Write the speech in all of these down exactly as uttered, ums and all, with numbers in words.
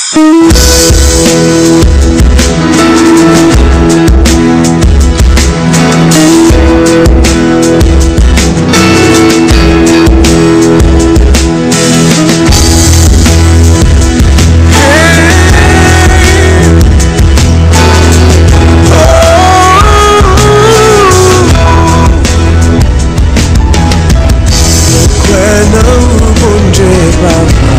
Kwè nan ou, Bondye Papa.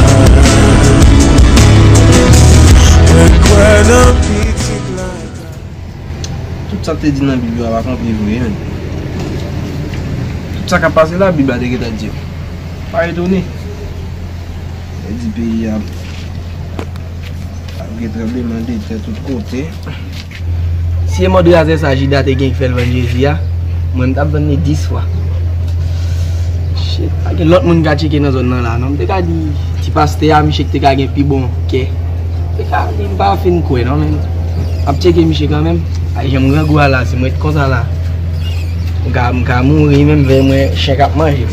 Mwen kwè nan Pitit la. Tout sa k te di nan Bib yo a pa kanpe vre, menn. Tout sa k ap pase la, Bib la te gentan di yo. Pa etone. Yo di peyi a ap gen tranblemanntè tout kote. Si e mòd razè sa Jida te gen k fè l vann Jezi a, mwen m t ap vann li dis fwa. Shit, pa gen lòt moun ka tcheke nan zòn nan la non. M te ka di ti pastè a, misye k te ka gen pi bon kè. M te ka di m pa fin kwè non, men m ap tcheke misye kanmenm. Ay, jan m grangou a la, si m ret konsa la, m ka, m ka mouri menm, vè mwen chen k ap manje m.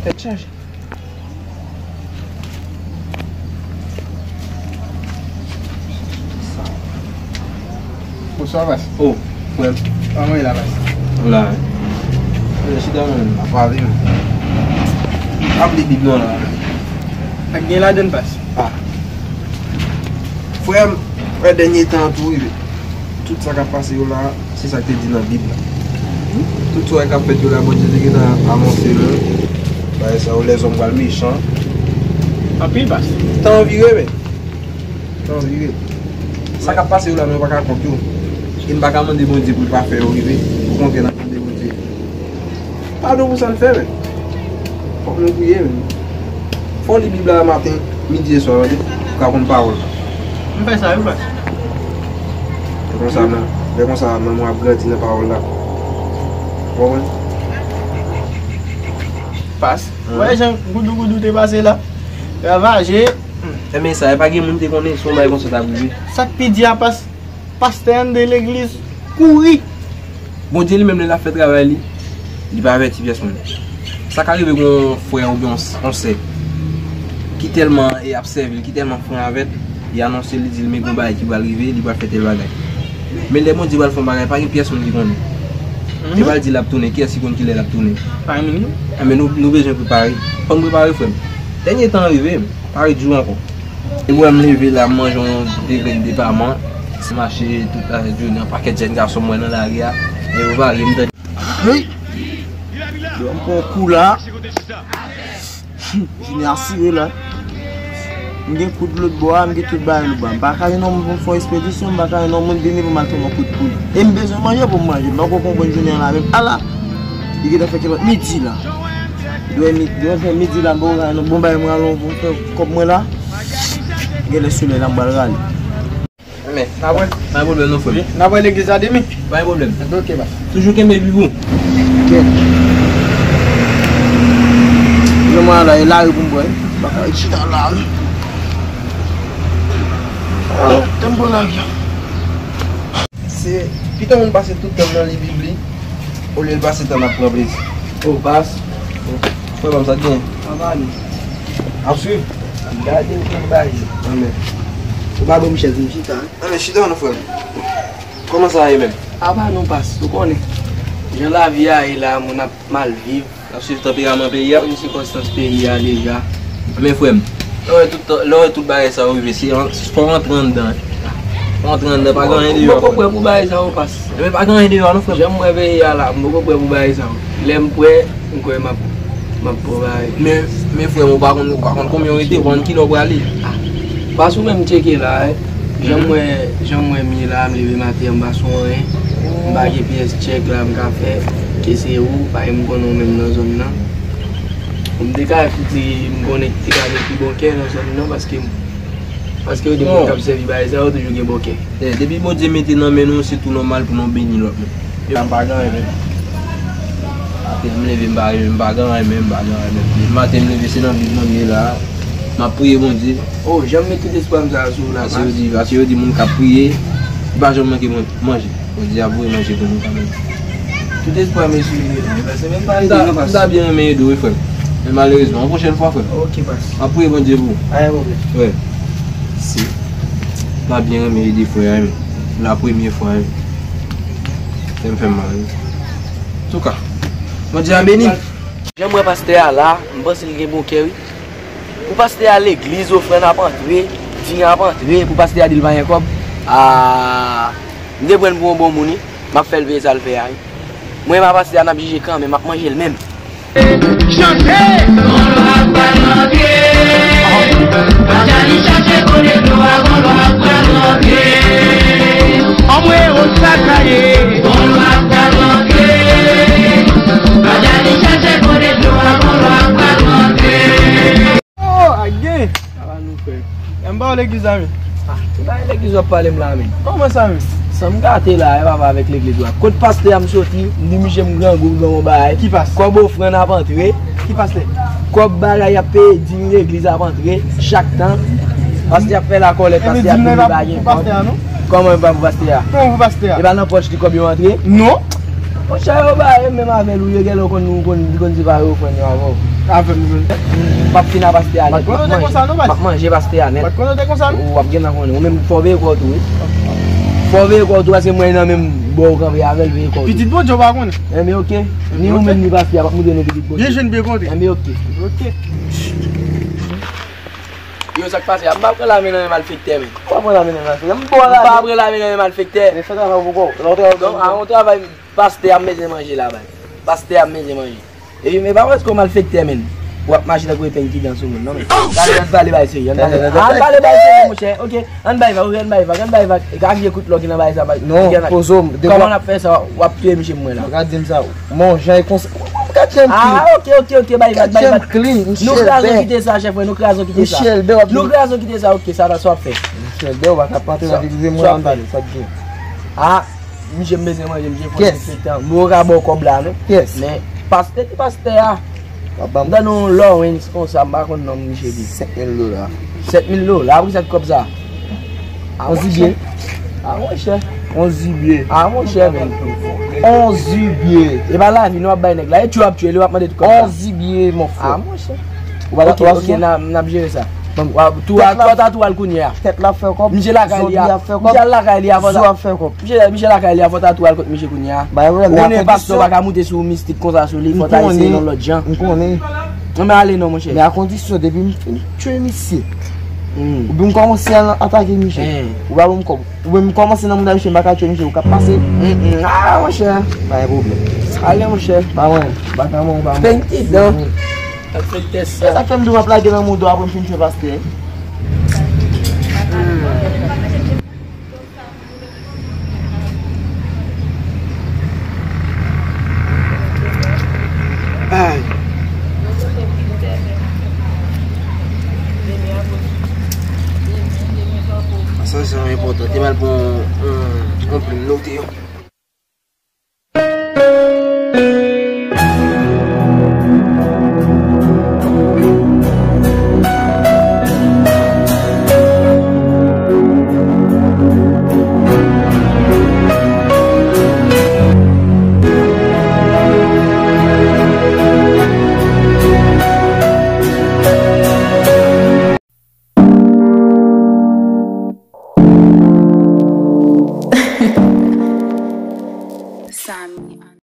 Tèt chaje. Bonswa, Pas. Oh, frè m. Kòman w ye la, Pas? M la, wi. Frè, chita, mwen, m ap pale, wi. M ap li Bib nan la. Sa k gen ladann, Pas? Ah. Frè m, frè, dènye tan an tou rive. Tout sa k ap pase yo la, se sa k te di nan Bib la. Tout sa w wè k ap fèt yo la, Bondye te gentan anonse l. Bagay sa yo, lèzòm pral mechan. Anpil, Pas. Tan an vire, men. Tan an vire. Sa k ap pase yo la, nou pa ka kont yo. E n pa ka mande Bondye pou l pa fè yo rive. Okontrè, n ap mande Bondye padon pou sa n fè, men. Fòk nou priye, men. Fò w li Bib la maten, midi e swa, tande? Pou w ka konn pawòl la. M fè sa, wi, Pas. Lè konsa, nan, lè konsa, nanm ou ap grandi nan pawòl la. Ou konprann? Pas. Ou wè jan goudougoudou te pase la? Ravaje. Enben, sa, e pa gen moun te konnen si yon bagay konsa t ap rive. Sa k pi di a, Pas? Pastè anndan legliz kouri. Bondye li menm, lè l ap fè travay li, li pa avèti pyès moun. Sa ka rive gen yon frè oubyen yon s-, yon sè ki tèlman, e, ap sèvi l, ki tèlman fran avè l, li anonse l, li di l, men gen yon bagay ki pral rive, li pral fè tèl bagay. Men lè Bondye pral fè yon bagay, pa gen pyès moun ki konnen. Li pral di l ap tounen, kiyès ki konn kilè l ap tounen? Pa gen moun. Enben, nou, nou bezwen prepare. Fò n prepare, frè m. Dènye tan an rive, pa ret jou ankò. Depi w wè m leve la, m manje yon de grèn depaman, m mache tout lajounen, yon pakèt jèn gason m wè nan lari a, men yo varye, m tande. Hey! Bon, m pran kou la. Jounen asire la. M gen koud lòt bò a, m gen tout bagay lòt bò a. M pa ka jwenn yon moun pou m fè yon espedisyon, m pa ka jwenn yon moun vini pou m al fè yon koud pou li. E m bezwen manje pou m manje. M poko konprann jounen an la menm. Ala! Li gentan fè kèlòt midi la. Dwe mi-, dwe fè midi la, m poko ka jwenn yon bon bagay mwen al fè kòb mwen la. Genlè solèy la m pral rale. Men, n ap wè. Pa gen pwoblèm non, frè m. N ap wè legliz la demen. Pa gen pwoblèm. Ok, baz. Toujou kenbe Bib ou. Ok. Jan mwen la, e lari pou m pran, wi. M pa ka ret chita la, wi. Ah, tan m pran lari a. Se pito moun pase tout tan nan li Bib li, olye l pase tan nan pran plezi. Oh, baz. Frè m, sa k gen? Anba nou. Ap swiv? Gade ou konn bagay. Anben. Ou pa ban m chèz m chita, wi. Anben, chita non, frè m. Kòman sa ye menm? Apa non, baz, ou konnen. Jan lavi a ye la, moun ap mal viv. N ap swiv tanperaman peyi a. Ou konn sikonstans peyi a deja. Men frè m, lè w wè tout, lè w wè tout bagay sa yo rive, se an, fò w antre anndan. Fò w antre anndan, pa gen anyen deyò. M poko prè pou bagay sa yo, baz. Men pa gen anyen deyò non, frè m. Jan m wè peyi a la, m poko prè pou bagay sa yo. Lè m prè, m kwè m ap, m ap pran bagay. Men, men frè m, ou pa konn, ou pa konn konbyen w rete, ou pa konn kilè w prale. Ah, baz, ou menm tcheke la, wi. Jan m wè, jan m wè m ye la, m leve maten an, m pa sou anyen. M pa gen pyès tchèk la m ka fè, ke se ou, paske m konnen w menm nan zòn nan. M te ka fouti, m konnen ki te ka gen pi bon kè nan zòn nan, paske, paske yo di moun k ap sèvi bagay sa yo toujou gen bon kè. Eh, depi Bondye mete nan men nou, se tou nòmal pou nou beni lòt moun. Yo, m pa gen anyen menm. Maten m leve, m pa, m pa gen anyen menm, m pa gen anyen menm. Depi maten m leve, se nan Bib mwen m ye la. M ap priye Bondye. Oh, jan m met tout espwa m sa sou ou la, baz. Paske yo di, paske yo di moun k ap priye, li pa janm manke man-, manje. Bondye ap voye manje pou nou kanmenm. Tout espwa m e sou li, baz. Se menm pa ede non, baz. M ta byen renmen ede w, wi, frè m. Men malerezman, yon pwochèn fwa, frè m. Ok, pas. M ap priye Bondye pou ou. Pa gen pwoblèm. Frè, si m ta byen renmen ede frè a, men la premye fwa, men fè m fè m mal. Antouka, Bondye a beni. Jan m wè pastè a la, m panse l gen bon kè, wi. Pou pastè a legliz, ofrann ap antre, din ap antre, pou pastè a di l pa gen kòb. Ah, m te pran l pou yon bon moun, wi. M ap fè l peye sa l fè a, wi. Mwen, m a pastè a, n ap jije kanmenm, m ap manje l menm. Chante! Gonlwa pral rantre. Majali chache kote dlo a, Gonlwa pral rantre. Anmwe, o sa sa ye. Gonlwa pral rantre. Majali chache kote dlo a, Gonlwa pral rantre. Oh, a gen. Sa va nou, frè? M ba w legliz la, men. Ah, ki bagay legliz w ap pale m la, men? Kòman sa, men? San m gate la, e papa avèk legliz la. Kot pastè a m soti, m di misye m grangou, m ban yon bagay. Ki pastè? Kòb ofrann ap antre. Ki pastè? Kòb bagay y ap peye, dim legliz ap antre, chak tan. Pastè ap fè lakòlèt, pastè ap di li pa gen kòb. Kòman e pa pou pastè a? Kòman pou pastè a? E pa nan pòch li kòb yo antre? Non. Monchè, yo bare menm avè l, ou ye gèlè, ou konn, ou konn, li konn se pa yo ofrann yo avè w. Avè m menm. M p ap fin a pastè a nèt. M ap manje, m ap manje pastè a nèt. Ou pa t konnen w te konsa, non? Ou ap gen nan konnen. Ou menm, fò w veye kò w tou, wi. Fò w veye kò w tou, paske mwen nan menm bò ou kanpe avè l, veye kò w tou. Pitit Bondye, ou pa konnen. Enben, oke. Ni ou menm, ni pastè a, p ap moute nou pitit Bondye. Byen jwenn, byen konte. Enben, oke. Oke. Yo, sa k pase a? M pa pran lame nan men malfektè, men. Ou pa pran lame nan men malfektè? M pa pran lame nan men malfektè. Men fè travay ou pou kò w. Lè w travay pou kò w. Non, a yon travay, pastè a m bezwen manje la, bay. Pastè a m bezwen manje. Epi, men pa wè se yon malfektè, men. W ap mache tankou epeng ki dan sou moun, non, men. Gade, ann pale bay serye, ann pale. Ann pale bay serye, monchè. Oke, ann bay vag, oke, ann bay vag, ann bay vag. E ka vye kout lò ki nan bay sa, bay. Non, poze w. Kòman n ap fè sa? W ap touye misye pou mwen la. Gad di m sa. Mon jan e konsa. Gad jan m clean. Ah, oke, oke, oke, bay vag, bay vag. Gad jan m clean, Michel. Nou krazon kite sa, chèf, nou krazon kite sa. Michel, bè w ap. Nou krazon kite sa, oke, sa, sa w ap fè. Michel, bè w pa ka pantre nan legliz mwen, ann pale, sa k gen. Ah, misye m bezwen manje, misye fò dezenfektan. Mwen ka ba w kòb la, non. Men, pastè, ki pastè a? W ap ban m. M tande yon Lawrence konsa, m pa konn non misye di. Sèt mil dola. Sèt mil dola, poukisa kòb sa? On zibye. Ah, monchè. On zibye. Ah, monchè, men. On zibye. E pa lavi nou ap bay nèg la. E tchwe w ap tchwe li, w ap mande tout kòb sa. On zibye, mon frè. Ah, monchè. Ou pa ta twa sou mwen? Ok, n ap, n ap jere sa. Bon. Tèt la, fò ta tou al kounye a. Tèt la fè kòb. Misye lakay li a. Zòdi ap fè kòb. Misye lakay li a, fò ta. Zo ap fè kòb. Misye, misye lakay li a, fò ta tou al kot misye kounye a. Ou konnen pastè pa ka moute sou mistik konsa sou li, fò ta eseye yon lòt jan. M konnen. Non, men ale non, monchè. Men a kondisyon, depi m fin tchwe misye, oubyen m kòmanse al atake misye, ou pa ban m kòb. Oubyen m kòmanse nan mouda misye, m pa ka tchwe misye, ou ka pase. Ah, monchè. Pa gen pwoblèm. Ale, monchè. Pa mwen. Pa ka mwen, pa mwen. Penki dan. Malfektè sa. E sa k fè m di w m ap lage nan mouda w apre m fin tchwe pastè.